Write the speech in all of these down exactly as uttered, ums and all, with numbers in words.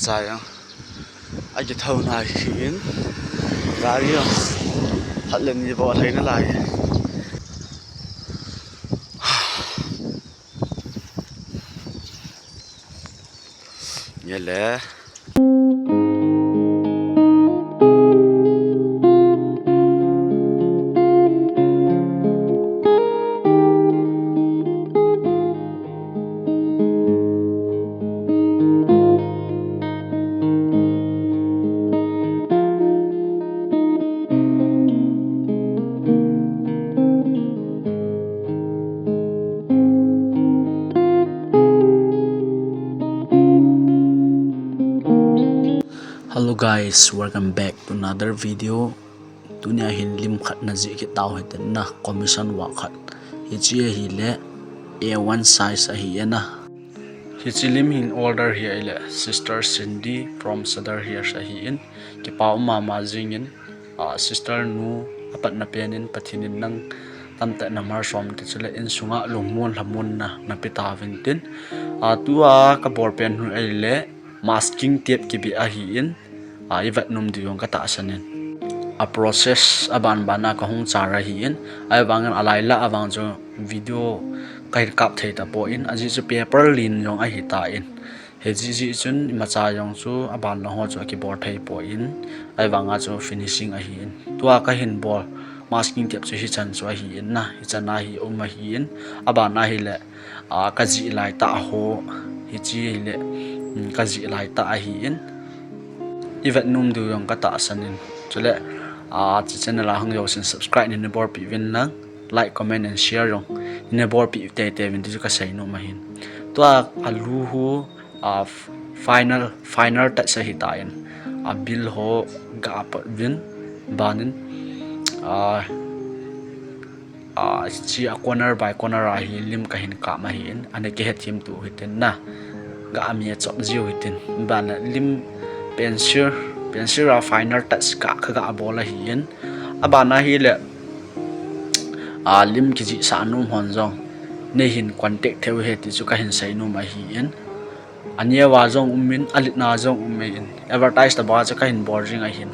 Cha jong akithou nai hin, gari jong khat le ni bou alhai nalai. Nge le. Hello guys, welcome back to another video. Tunia hin lim khat najih kit tau hite na, commission work khat. Hiche ahile A one size ahi e na. Hiche lim hin order hi ahile Sister Cindy from Sadar Hills ahin, kipa um mama jingin, ah, sister nu apatna penin Pathen in nang tamtah in namalsom te, chule insunga lungmon lhamonna nape tauvin tin. Ah, tua kabol pen hi ahile masking tape kibe ahin, ah, ivet nom diu jong katahsan in. A process aban bana kahung char ahin, ahivangin alaila avang chu video kahin kap thei tapon, ajeh chu paper len jong ahitan. Hijeh jeh chun imacha jong chu aban lang ho chu akibol thei pon, ahivanga chu finishing ahin. Tua kahin bol masking tape chu hichan chu ahin na, hichan a hi um ahin, aban ahile, ah, kajih laitah ho, hiche ahile, um, kajih laitah ahin. Ivet nom diu jong katahsan in. Chule, ah, hiche channel a hung jousen subscribe neina bolpeh uvin lang, like, comment and share jong neina bolpeh teitei uvin ti chu kasei nom ahin. Tua alu hu, ah, final, final touch ahitan, abil ho gapot uvin, banin, ah, ah, hiche a corner by corner a hi lim kahin kap ahin, ana kihethem tu hitin na, ga ami achop jiu hitin, ban lim pencil, pencil a final touch ka, kaga bol ahin, aban ahile, ah, lim kijihsah nom hon jong neihin contact thei uhe ti chu kahin sei nom ahin. Aneo a jong umin, aletna jong umin, advertise tobang chu kahin bol jing ahin.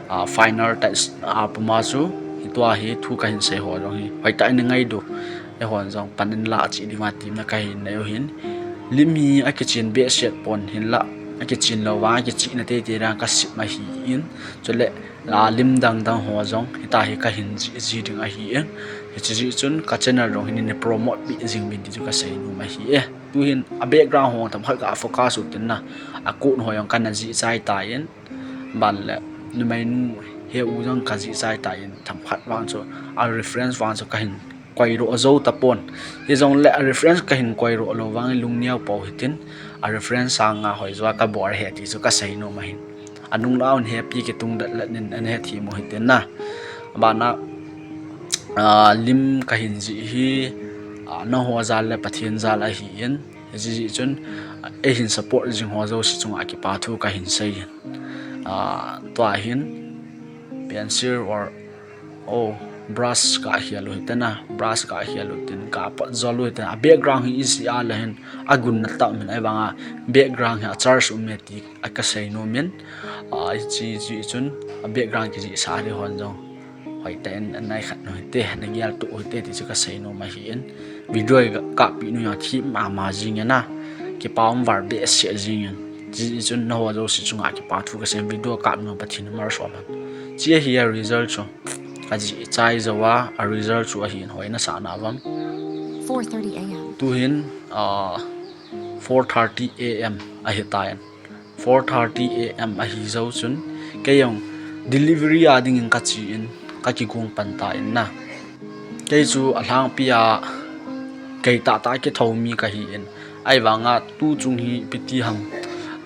Ah, final touch a puma chu, hitua hi thu kahin sei ho jong hi hoitah in ngai diu, eihon jong pan in lah cheh dinga temna kahin nei u ahin. Lim hi akichen behseh pon hinlah, akichen lou vang akichihna teitei dang kasem ahin. Chule, ah, lim dang dang ho jong hitia hi kahin jih ji ding ahin. Hiche jeh chun ka channel jong hi neina promote peh jing uvin ti chu kasei nom ahi e. Tuhin a background ho themkhat ga focus u tin na, a coat ho jong kana jih chai tan, ban le numeinu he u jong kajih chai tan, themkhat vang chu a reference vang chu kahin koi ro jou tapon. Hijongle a reference kahin koi ro lou vangin lungneo pou hitin, a reference sanga hoi joa kabol ahi ti chu kasei nom ahin. Anung laun hepi kitung dat lat nin ana hethem u hitin na. Bana, ah, lim kahin jih hi, ah, nangho jal le Pathen jal ahin, hijeh chun, ah, eihin support jing ho jouse chunga kipa thu kahin sei in. Ah, tua hin pencil or, oh, brush kakhel u hitin na, brush kakhel u tin, kapot jol u hitin, a background hi ijih a le hin agunna tah um in, ahivanga background hi a charge um e ti a kasei nom in, ah, hiche, hiche chun a background kijihsah ding hon jong hoitah in anai khat u hite, nagel tou hite ti chu kasei nom ahin. Video hi kapeh nu jong thip mama jing in na, kipa um val behseh jing in. Hiche chun nangho jouse chunga kipa thu kasei in, video kap nu Pathen in amalsom hen. Hiche hi a result chu. Kajih chai jou a, a result chu ahin, hoi nasah na uvam. Four thirty A M. Tuhin, ah, four thirty A M ahitan. Four thirty A M ahi jou chun, kei jong delivery a dingin kache in, kakigong pan tan na. Kei chu alhangpi a kei tahtah kithou mi kahin, ahivanga tuchung hi ipi ti ham,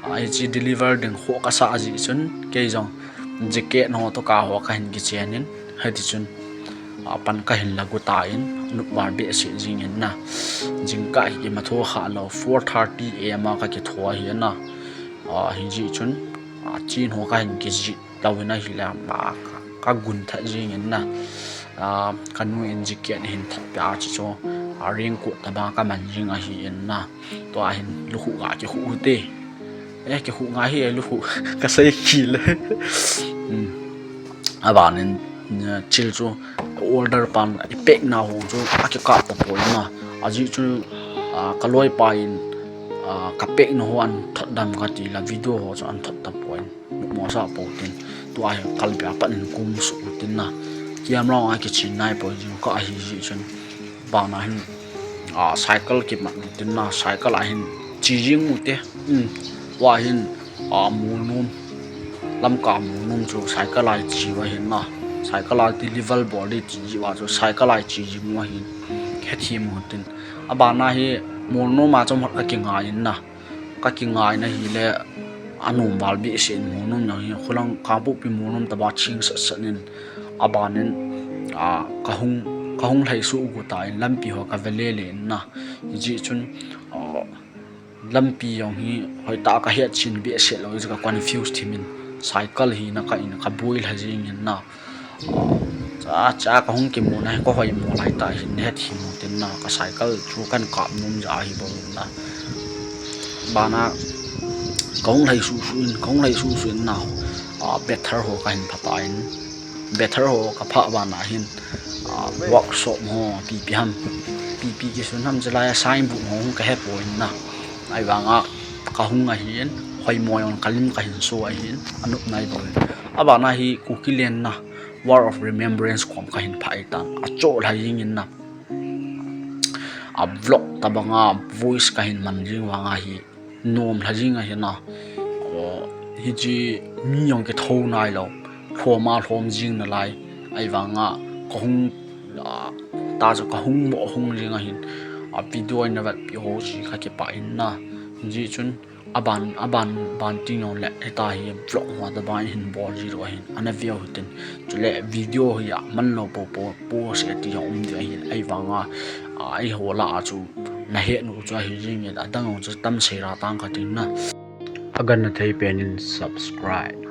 ah, hiche deliver ding khoh kasah jeh chun, kei jong jacket ho toh ka ho kahin kichen in, hiti chun, ah, pan kahin lagu tan, nop val behseh jing in na. Jingkah hi kimatho kha lou, four thirty A M a kakitho ahi na. Ah, hijeh chun, ah, chen ho kahin kijih lou in ahile, ah, ka, kagun that jing in na. Ah, kanu in jacket ahin that peh a, hiche chu, ah, raincoat tobang kaman jing ahin na. Tua hin lukhuh ga kikhuh u hite. Eh, kikhu ngai hi, eh, lukhu. Kasei khel e. Hmm. Abanin, eh, chil chu order pan, i pek na ho chu, akikap tapoi na. Ajeh chu, ah, kaloipa in, ah, kapek na ho ahin thot dam kati la video ho chu ahin thot tapoi. Mo sa po tin. Tua hi kalbi a pat in kum suh tin na. Kiam rong a kichin nai poi jing ka ahi jeh chun. Bana hin, ah, cycle kimat u tin na, cycle a hin chi jing u te. Hmm. Tua hin, ah, Molnom. Lamka Molnom chu cycle a chi u ahin na. Cycle a ti level bol di ti ji u a chu cycle a chi jing u ahin. Hethem u tin. Abana hi Molnom a chu mat ka kingai in na. Ka kingai na hile anom val behseh in Molnom jong hi. Khulang Kangpokpi Molnom tobang ching sat sat in. Abanin, ah, kahung, kahung lhai suh u ta in lampi ho kave le le in na. Hijeh chun, ah, lampi jong hi hoitah a kahet chin behseh lou, ka confuse thim in cycle hi na ka in kaboi lha jing in na. Ah, cha, cha kahung kimu na hi, kahoi mo lai ta hin hethem u tin na, ka cycle chu kahin kap nom jeh ahi bou in na. Bana kahung lhai suh suh in, kahung lhai suh suh in na, ah, battery ho kahin pha ta in. Battery ho kapha bana hin, ah, workshop ho, pipi ham, pipi kisun ham, chulai a signboard ho hung kahe poi na. Ahivanga kahung ahin, hoimo jong kalim kahin so ahin, anop nai bou. Abana hi Kukiland na, Wall of Remembrance kom kahin pha tan. Achoh lha jing in na. A vlog tobang a voice kahin man jing vang ahi. Nom lha jing ahi na. O, hiche mi jong kithou nai lou. Lhom a lhom jing nalai. Ahivanga kahung, ah, ta chu kahung mo hung jing ahin. A video in na vetpi ho chu kakipah in na. Hijeh chun aban, aban, ban tin jong le, hita hi vlog ho tobang hin bol ji lou ahin, ana veu hitin. Chule video hi aman lou po po, post e ti jong um di ahin, ahivanga, ah, eiho lah a chu nahet u chu ahi jing in, adang jong chu tam sei ra tang katin na. Agangthei pen in subscribe.